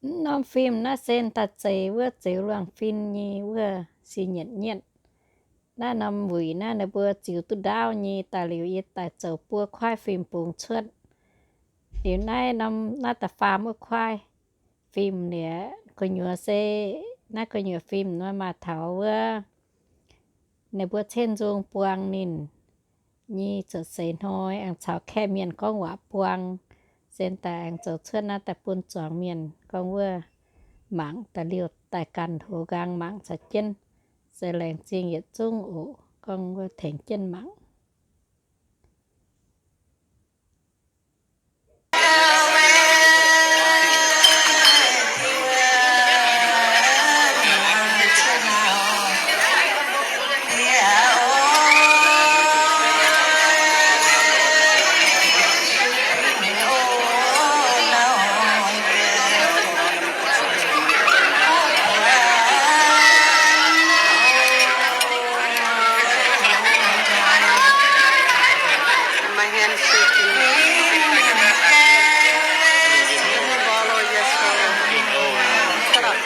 Norm fim naaiv se daaih zeiz wuov Zeux Luangh Fin nyei wuov Siex Nyietc Nyietv. Naaiv norm wuic naaiv ninh mbuo ziux duqv ndaauv nyei. Daaih liuz yie daaih zoux buo kuaaiv fim bungx cuotv. Liuz naaiv norm naaiv da'faam wuov kuaaiv fim liuz, gu'nyuoz se naaiv gu'nyuoz fim nor maaih taux wuov ninh mbuo cen nzung buang ninh nyei cuotv seix hnoi aengx caux kaeqv mienh gorngv waac buang, sen daaih aengx zoux cuotv naaiv daaih bun zuangx mienh gorngv wuov mangc daaih liuz daaih ganh hoz nqaang mangc caux jienv, se laengz zingh yietc zungv oc, gorngv wuov tengx jienv mangc. My hand shaking. Follow, yes, follow. Shut up.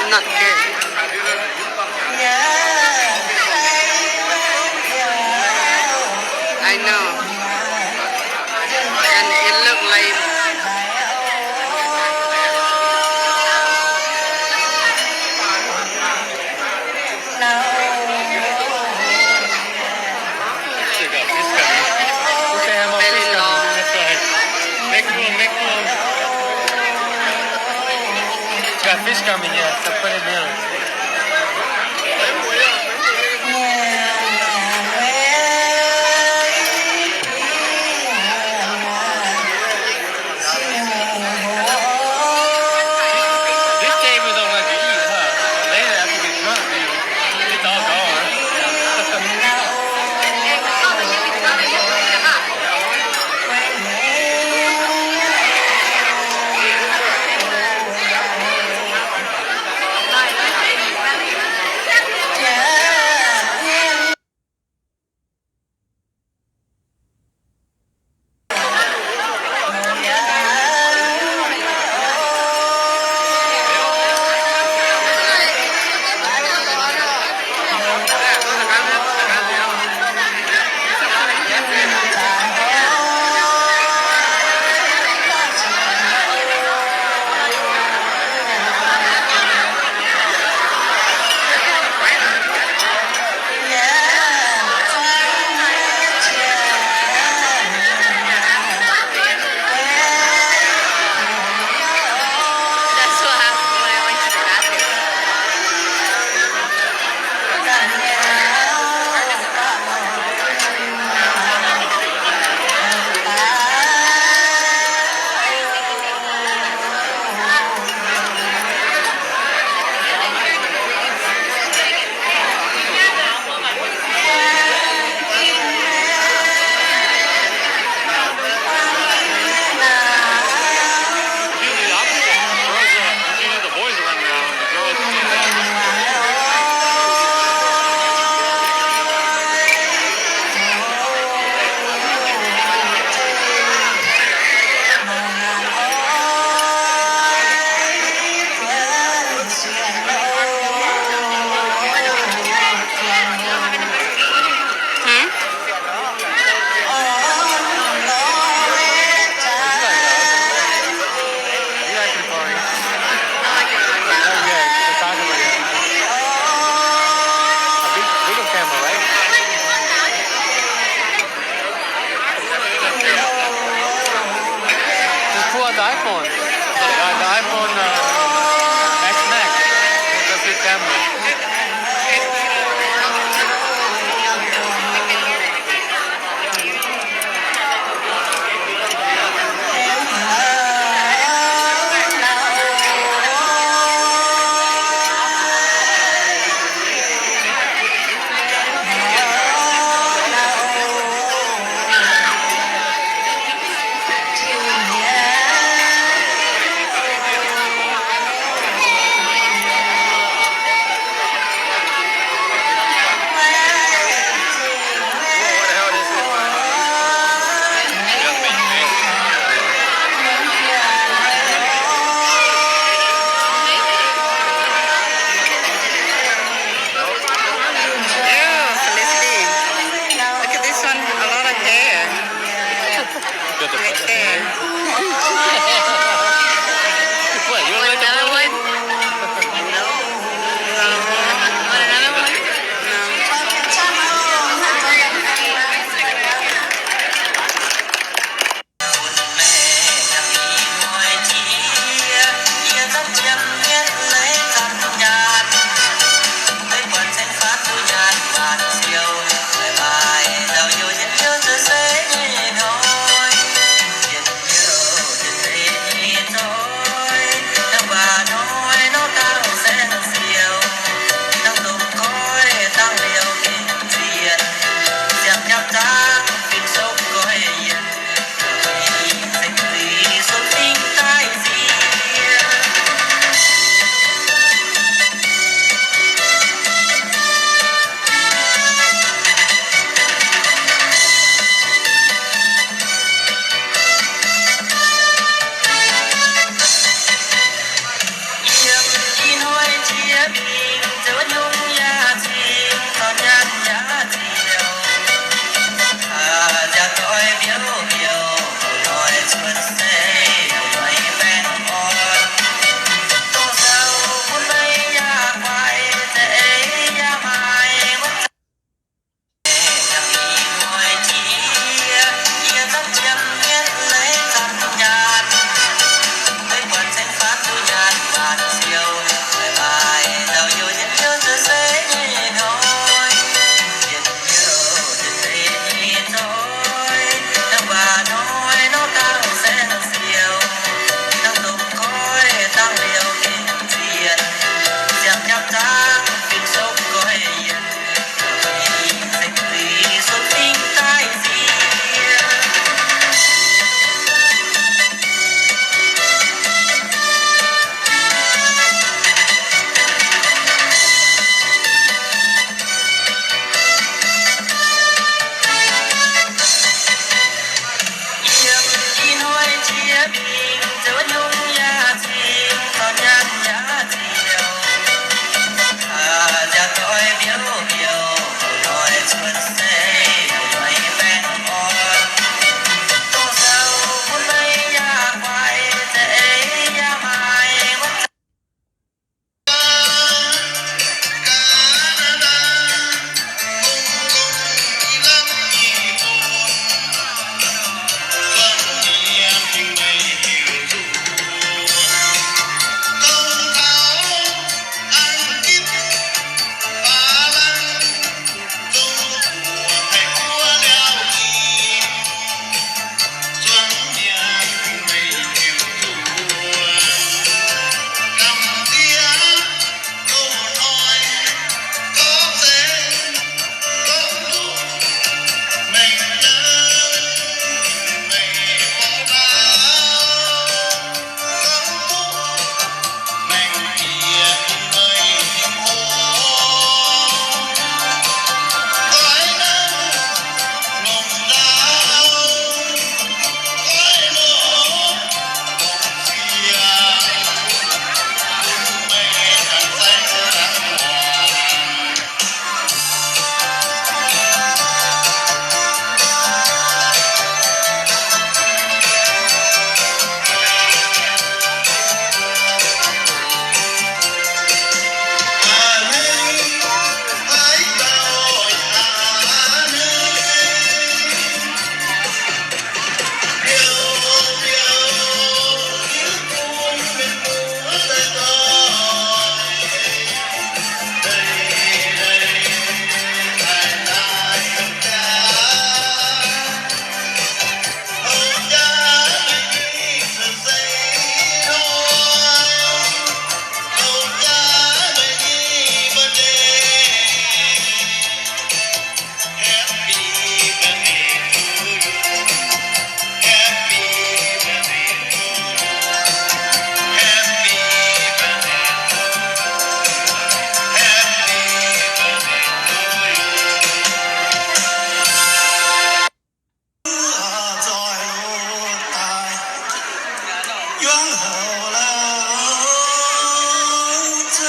Not good. I know. And it look like Fish coming, yeah, the pretty meal. This table don't like to eat, huh? Later after we drunk, we, it's all gone.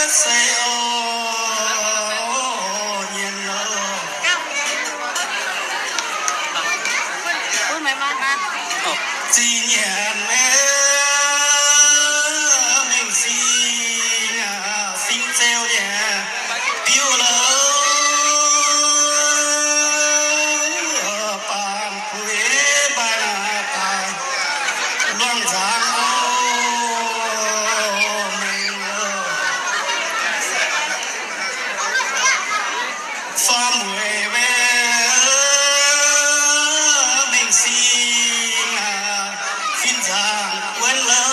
Se o nyienx lo. Zinh nyanc mengh sing, sing zeu nyanc biuv lo. Baamh bueix mbaih naaic daaih luangh nzangc o mengh lo. Faam weic mengh sing, fin-nzangc wuonv lo.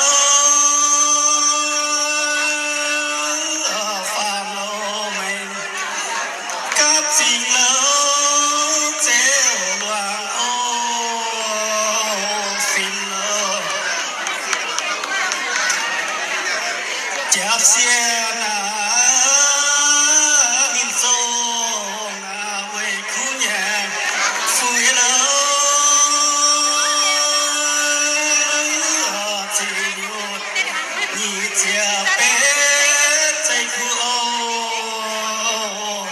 Faam lo mengh gapv zingh lo, zeu luangc o fin lo. Jaav sien aac, ninh zongh aac, weic kuv nyanc fuix lo. Zinh nyutc nyic ziepc betv zeiv kuv o,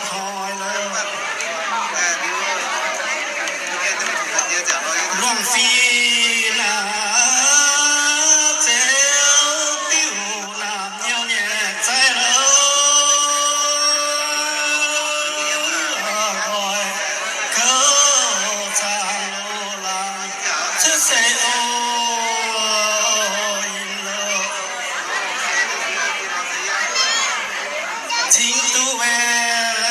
hnoi lo. Luangh fin aac, zeu biuv naamh nyouh nyei zaiv lo. Nqoi kouv zaangc lo laangz cuotv seix o, yinh lo. Cingx duqv mengh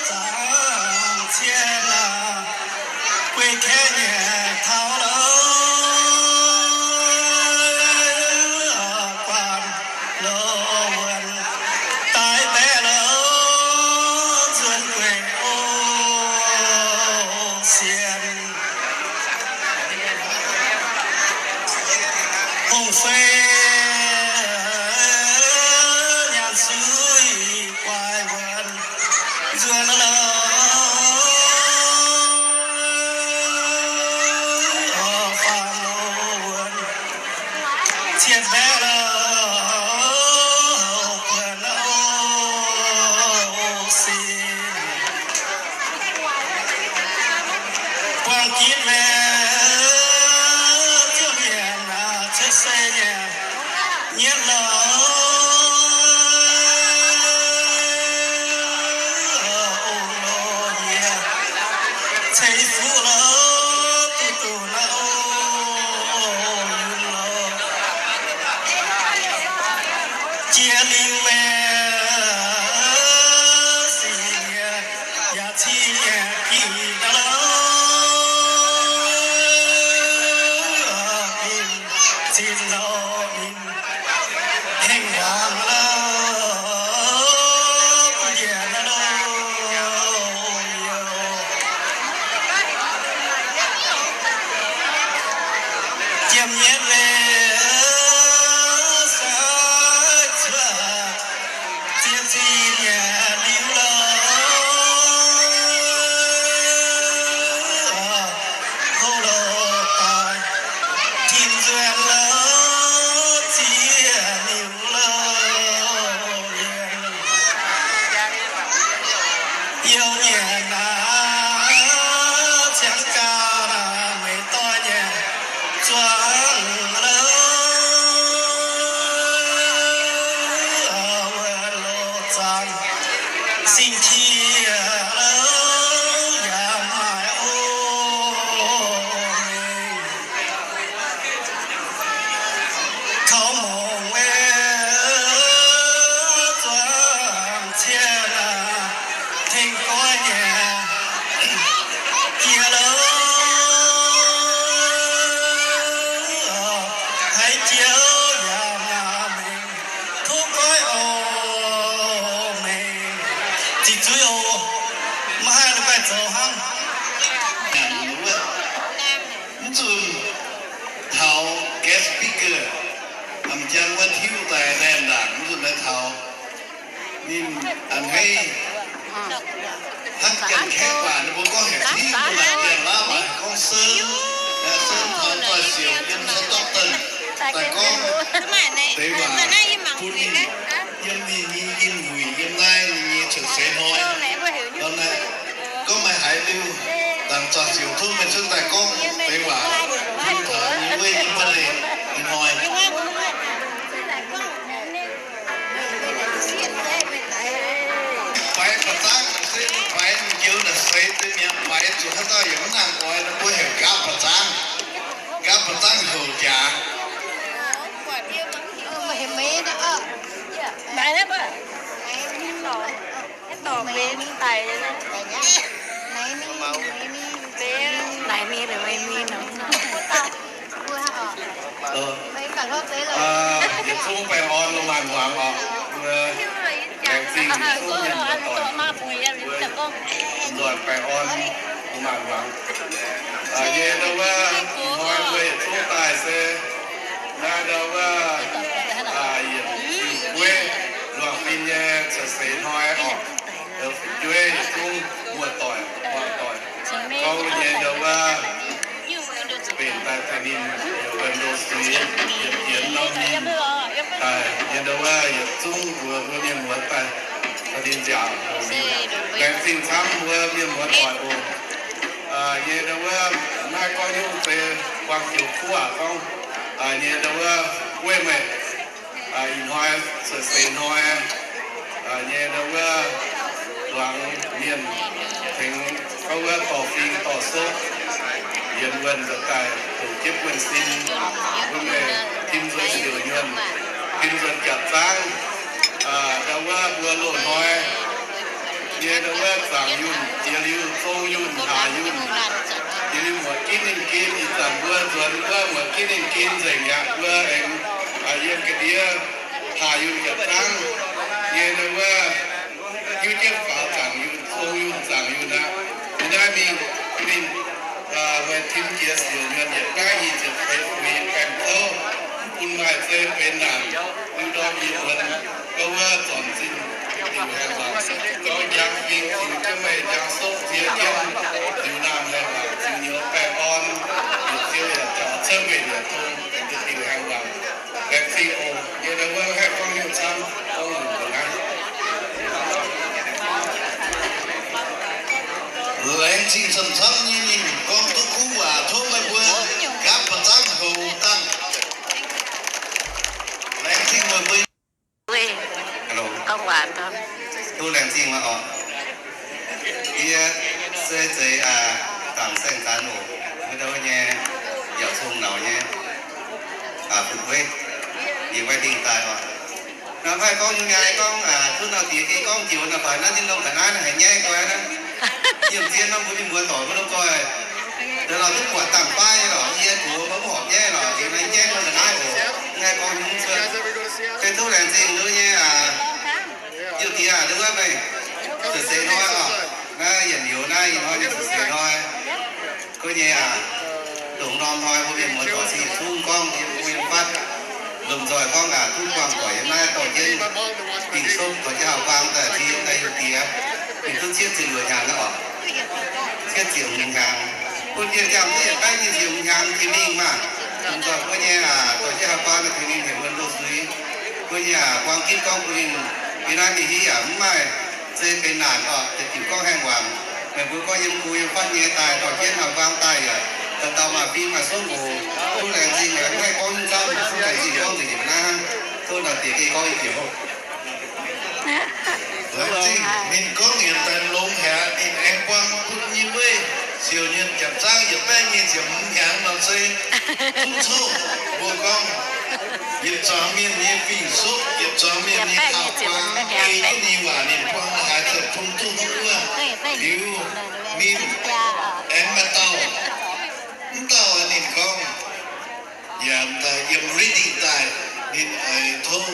zaangc cien aac, guei kaeqv nyei taux lo. Guanh lo wuonc daaih mbaeqc lo, nzuonx gueic o sien. Hungh fei nyanc suiv guaix wuonc nzuonx lo. Faam lo wuonc cien mbaeqc lo, houc buonc lo sin. Buangh gitv mengh ziouc nyanc aac, cuotv seix nyanc nyietv lo. Ong lo yie ceix fuqv lo, duqv duqv lo, yunc lo. Jiex liuz mengh sic nyie yaac cing nyei gic lo. Ninh zinh lo ninh hengh ndaangc lo, njiec lo. Jiem nyietv leiz sai cuotv ziex zinh nyei liuz lo. Houv lo daaih tin nzuonx lo, ziex liuz lo. Youh nyanc naaic, ciangv gau naaic, meih doix nyanc zuangx lo. Wuov loz-zaangc sing qiex lo, yaac maaih o mengh. Kaux mongc mengh zuangx cien aac, tengx goiv nyanc jiex lo. Haiz jiex yaac maaih mengh, tov goiv o mengh. Ziqc zuiz oc. Maiv haih lo gaih zoux hnangv. Mv zuqc taux guest speaker, m'jangc wuov tiuv daaih laengh ndaangc, mv zuqc daaih taux ninh a'hneiv. Hnangv janx-kaeqv waac ninh mbuo gorngv heuc tiuv, mbuo laengh ndaangc laav maaih gorngv seun, seun taux doix-siouc yiem Stockton daaih gorngv deix waac. Bun ninh yiem ninh nyei njien-youh yiem naaiv ninh nyei cuotv seix hnoi. Gorngv meih haiz liuz, dangc zaux ziouc tov meih cuotv daaih gorngv deix waac bun taux ninh wuov nyei birthday ih hnoi. Faix ba'zangv se faix njoux naaic seix deix mi'aqv, faix zuqc haaix dauh yaac mv nangh oix, mbuo heuc nqaapv ba'zangv. Nqaapv ba'zangv houc jaax. Yietc zungv baengh orn lungh maanz hmuangx oc. Mbuo laengz zingh yietc zungv mienh muoz-doic, mbuo nzoih baengh orn lungh maanz hmuangx. Nyei ndau wuov ih hnoi mbuo yietc zungv daaih se naaiv ndau wuov yietc diuh gueiv luangh fin nyei cuotv seix hnoi oc. Fu'jueiv yietc zungv muoz-doic, muoz-doic, gorngv nyei ndau wuov benx daaih tengx ninh heuc wuonh ndo suiv, yietc jienv norm ninh daaih nyei ndau wuov yietc zungv mbuo mbuo mienh muoz daaih taux ninh nziaauc hoc ninh. Laengz zingh camv mbuo mienh muoz-doic oc. Nyei ndau wuov maiv gorngv nyungc se buang joux kuv aac gorngv, nyei ndau wuov gueiv meih ih hnoi cuotv seix hnoi nyei ndau wuov luangx mienh tengx gorngv wuov dorh fing dorh soqv yienx wuonh nzuonx daaih doqc jienv wuonh sin, bun meih tim nzuonx siouc nyuonh, tim nzuonx japc zaangv. Ndau wuov mbuo loz-hnoi nyei ndau wuov zaangc yunh, jiex liuz zong yunh, haac yunh, jiex liuz muoc ginv ninh ginv, ih zanc mbuo nzuonx wuov muoc ginv ninh ginv nzengc mi'aqv. Mbuo aengx yiem ga'ndiev haac yunh japc zaangv nyei ndau wuov hiuv jienv faaux zaangc yunh, zong yunh, zaangc yunh aqv. Ninh naaiv mingh, ninh meih tim jiex siouc nyuonh yietc naaiv nyic ziepc feix fuix baengc zouv, mv bun maaih zei benx naanc, liuz ndorm yie muonz gorngv wuov zornc zinh diuc haengh waangc, gorngv njang fing ziux jienv meih, njang soqv nzie jienv ziux naamh haengh waangc, ziux nyouz baengh orn, yietc ziouv yaac jaux cuotv mbenc yaac tong, diuc haengh waangc. Laengz zingh oc. Yie ndau wuov haih gorngv nyungc camv, gorngv nyungc mbuo naaiv. Laengz zingh camv-camv nyei mienh gorngv duqv kuv waac, tov meih mbuo nqaapv ba'zangv houc dangh. Laengz zingh meih mbuo. Hello. Duqv laengz zingh maiv orqc? Yie se zeiz dangc saeng-zanx oc, wuov ndouv nyei, yaac cong-nauz nyei, fu'jueiv, yie maiv dingh daaih orqc. Naaiv haih gorngv nyungc nyei gorngv, zunv nor diex gengh gorngv joux naaiv, faix naaiv tin-dorngh ga'naaiv naaiv haiz nyaiv guai naaiv. Yiem zien norm mbuo mienh muoz-doic mbuo lomh nzoih, deix lorz duqv buatc dangh baav nyei lorqc. Yie gox mbuo mv horpc nyaiv lorqc, yie naaiv nyaiv norm ga'naaiv oc. Mv haih gorngv nyungc cuotv. Se tov laengz zingh nduov nyei aa, youh diex aac, nduov meih cuotv seix hnoi oc. Naaiv yietc liuz naaiv ih hnoi nyei cuotv seix hnoi. Guov nyei aac, dongh norm hnoi mbuo mienh muoz-doic se yietc zungv gorngv yiem mbuo yiem fatv, lomh nzoih gorngv aac, duqv buangh doic yiem naaiv dorh jienv dingc sopv dorh jienv hauh-buang daaih ti daaih youh diex, ninh duqv cietv ziepc luoqc hnyangx naaiv oc. Cietv ziepc hmz hnyangx, bun yie jangx duqv yietc baeqv nyic ziepc hmz hnyangx jiex mingh maah. Lomh nzoih guov nyei aac, dorh jienv hauh-buang daaih tengx ninh heuc wuonh loz-suiv. Guov nyei aac, buang gitv gorngv bun ninh, yie naaiv mingh hiv yaac mv maaih zei benx naanc oc, deix diuc gorngv haengh wangc. Meih mbuo gorngv yiem gu yiem fatv nyei daaih dorh jienv hauh-buang daaih yaac dauh dauh maaih fing maaih sopv oc. Tov laengz zingh aac, mv haih gorngv nyungc camv, tov laengz zingh gorngv nzengc yiem naaiv hnangv. Tov naaic diex gengh gorngv nyei diex oc. Laengz zingh ninh gorngv yietc daaih longx haic, ninh aengx buang bun yie wuov siouc nyei japc zaangv yietc baeqv nyic ziepc hmz hnyangx nor se zungv coqv mbuo gorngv yietc zuangx mienh nyei fing-sopv, yietc zuangx mienh nyei hauh-buang, ei duqv ninh waac ninh buang haaix zanc bun duqv wuov, liuz ninh aengx maaih dauh, mv dauh ninh gorngv, yaac daaih yiem reading daaih, ninh oix tov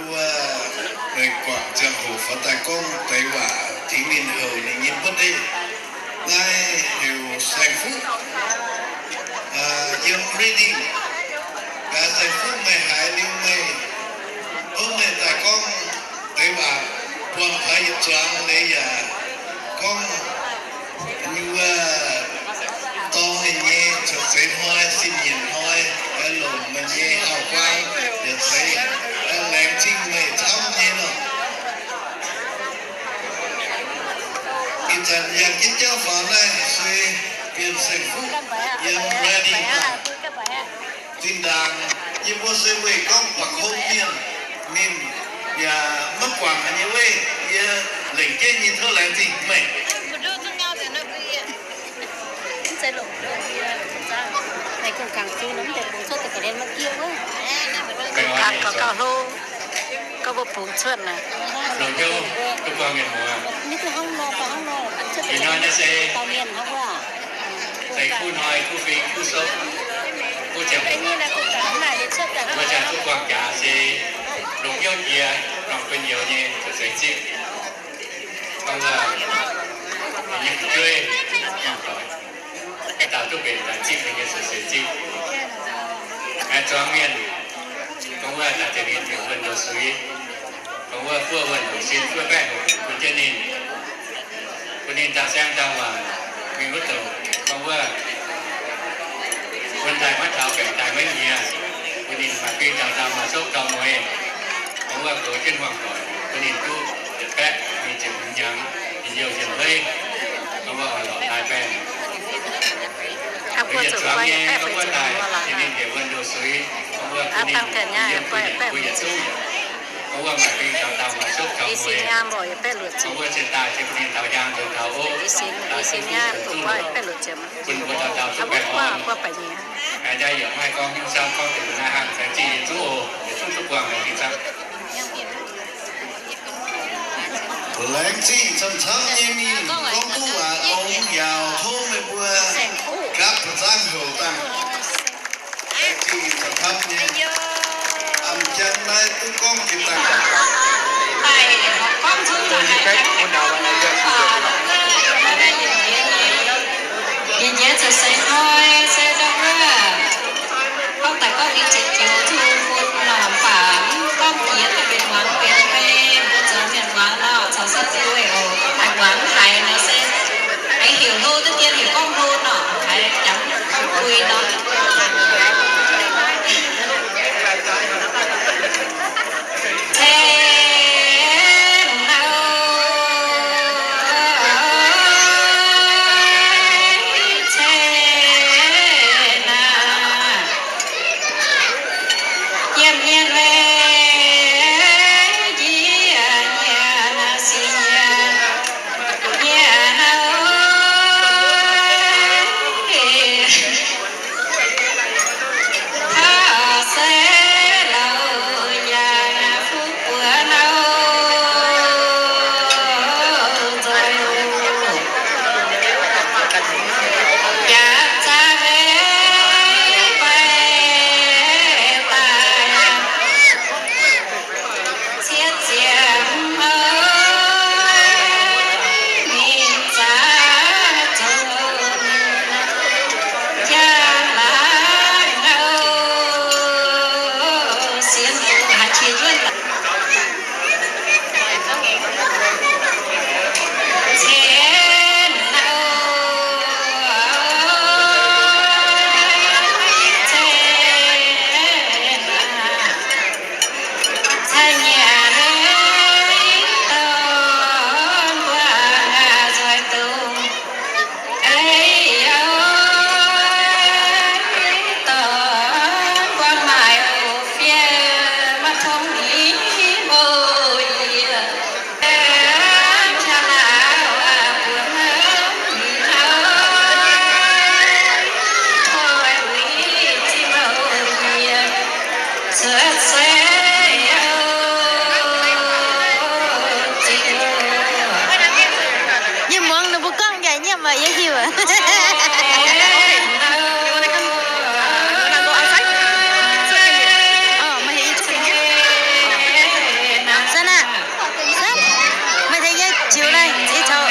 wuov meih guangc ziangh hoc faaux daaih gorngv deix waac tengx ninh houc ninh nyei birthday. Naaiv heuc Saeng-Fuqv. Yiem reading, Saeng-Fuqv, meih haiz liuz meih, tov meih daaih gorngv deix waac buangh taux yietc zuangx leiz yaac gorngv wuov dorng ninh nyei cuotv seix hnoi, sin nyienc hnoi, Meih nyei hauv-guaang yietc seix laengz zingh meih camv nyei nor. Ih zanc yangh jienv jauv faaux naaiv se Bienh Saeng-Fuqv yiem Reading. Zinh ndaangc yie mbuo se weih gorngv ba'kon mienh, ninh yaac maiv guangc haaix nyei weiv. Yie lengc jeiv nyei tov laengz zingh meih. Kungx kangx gauh gauh hlo, gorngv mbuo bungx cuotv naaic. Longc hnyouv duqv buangh mienh muoz. Ih hnoi naaiv se zeiz kuv hnoi, kuv fing, kuv sopv, kuv ziangh hoc. Mbuo ziangh duqv buangh jaax se longc hnyouv jiex, longc gu'nyuoz nyei zuqc seix zipv. Gorngv wuov, ninh nyei fu'jueiv, mangc doic, haaix dauh duqv mbenc daaih zipv ninh nyei zuqc seix zipv. Aengx zuangx mienh, gorngv wuov daaih tengx ninh heuc wuonh ndoqc suiv, gorngv wuov buov wuonh ndoqc sin, buov baeqv hoc bun jienv ninh, bun ninh daaih saengv daaih waanc mingh wuov douc, gorngv wuov wuonh daaih maiv taux, baengc daaih maiv nyiex, bun ninh maaih bing taux daauh, maaih sopv taux mueiz. Gorngv wuov goux jienv hmuangx doic, bun ninh duqv yietc baeqv hmz ziepc hmz hnyangx, njien-youh njien-hleiv. Gorngv wuov orn-lorqc daaih baengh, yietc zuangx nyei gorngv wuov daaih, ninh heuc wuonh ndoqc suiv, gorngv wuov bun ninh yiem bun ninh mbuo yietc zungv, gorngv wuov maaih bing taux daauh, maaih sopv taux mueiz. Gorngv wuov zinh daaih jiex bun ninh taux hnyangx, taux taux ov, daaih duqv duqv bun mbuo dauh dauh duqv baengh orn. Aengx jaax yaac maiv gorngv haaix nyungc, gorngv deix naaiv hnangv, laengz zingh yietc zungv oc, yietc zungv duqv buangh laengz zingh camv. Laengz zingh camv-camv nyei mingh gorngv duqv waac ong yaauc tov meih mbuo gapv zangv houc dangh. Laengz zingh camv-camv nyei. An jienv naaiv duqv gorngv jiex dangh. Yie njiec zuqc seix hnoi se dongh wuov, gorngv daaih gorngv nyei ziepc joux zuqc bun lorh mv baac mv gorngv jiex duqv benx muangx benx fei, mbuo zuangx mienh muangx nor, caux se ziux weih oc. Gorngv haiz muangx mv haiz nor se aengx heuc hlo duqv dien, heuc gorngv hlo nor, haiz jangx kuv kuih nor. Yie muangx ninh mbuo gorngv njaih nyiemv aqv, yie hiuv aqv. Meih tengx yie jiux naaiv, ih taux.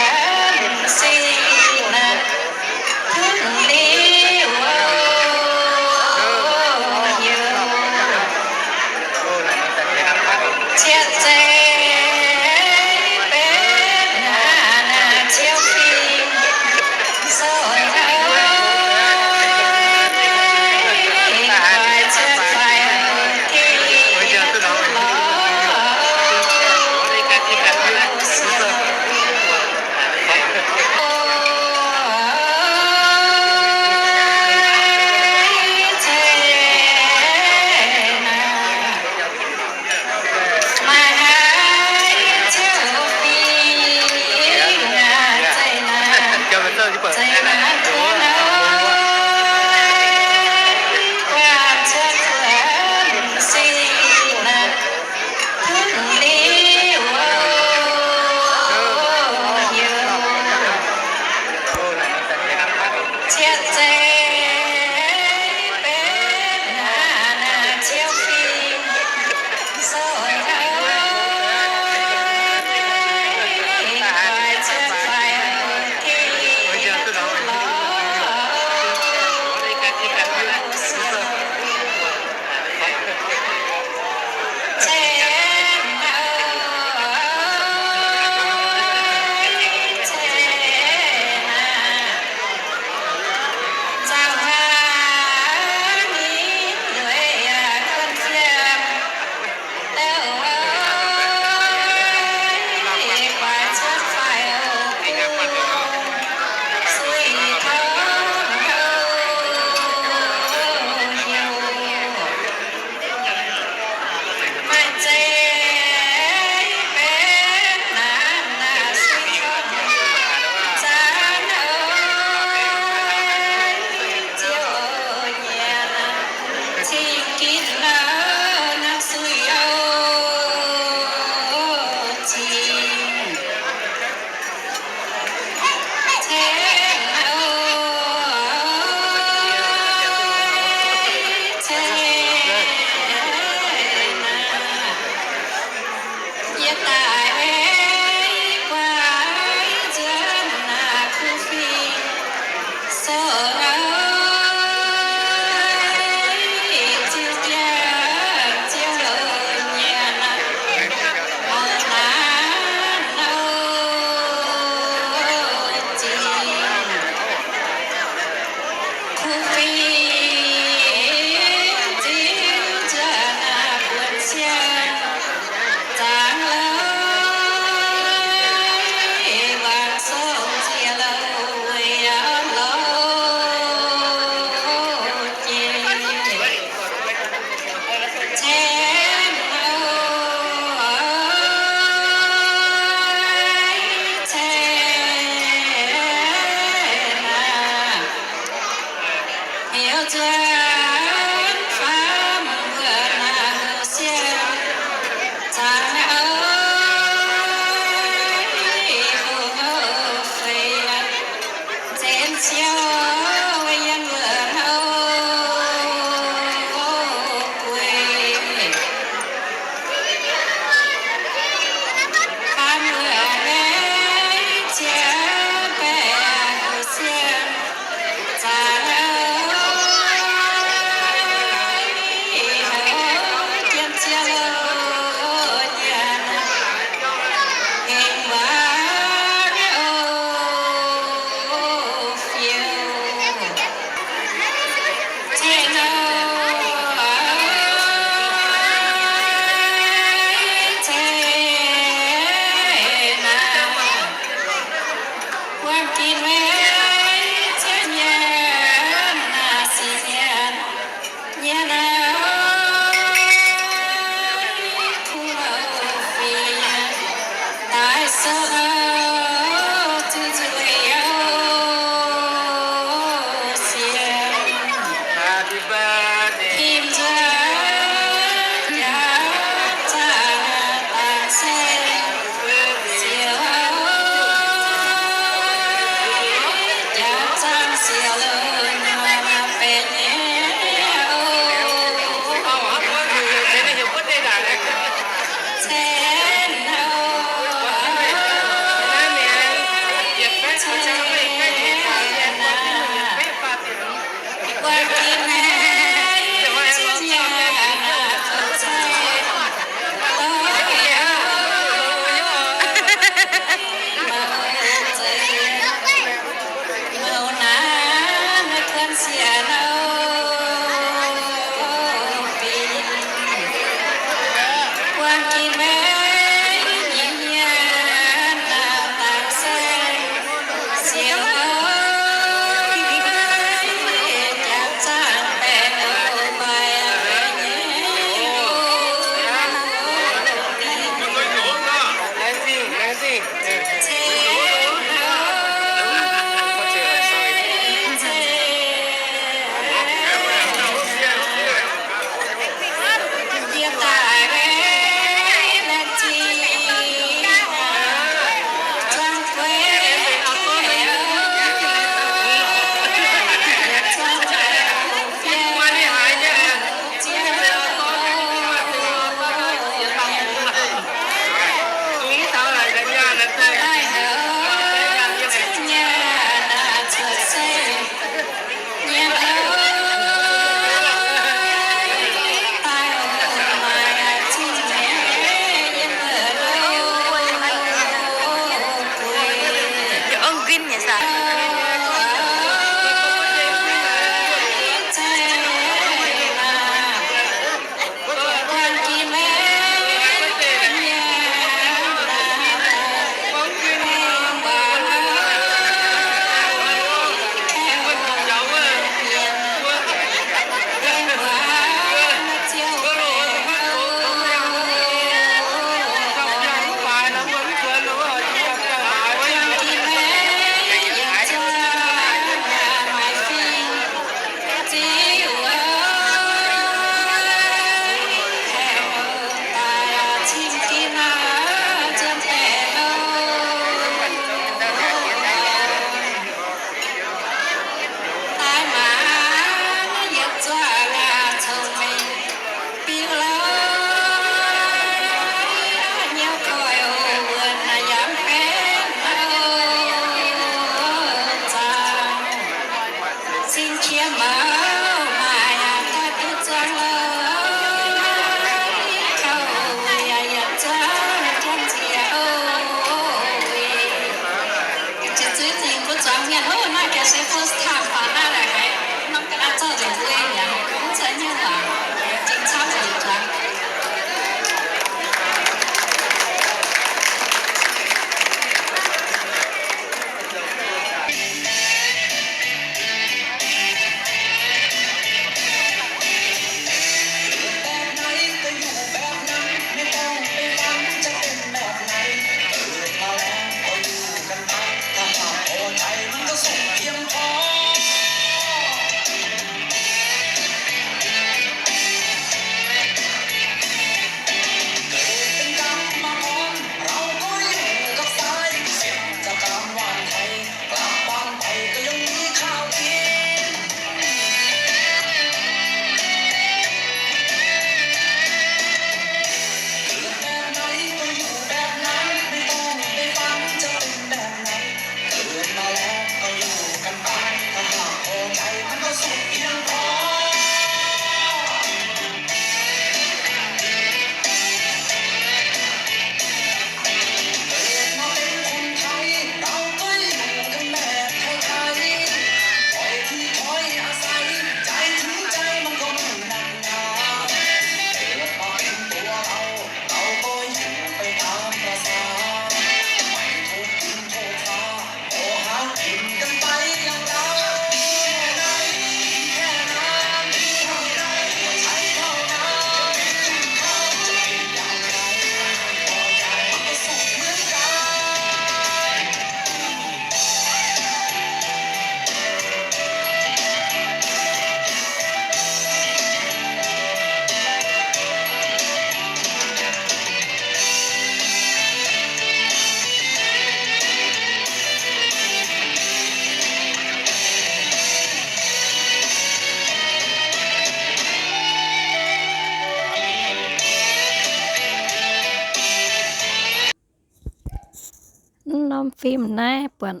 Mv norm film naaiv buatc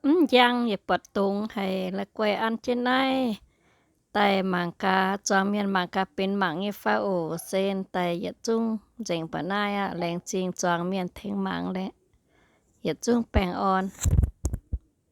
mv njang yaac buatc dungz haic, la'guaih an jienv naaiv daaih mangc gaax, zuangx mienh mangc gaax benx mangc nyei fai oc. Se daaih yietc zungv nzengc buatc naaiv aqv. Laengz zingh zuangx mienh tengx mangc leh yietc zungv baengh orn.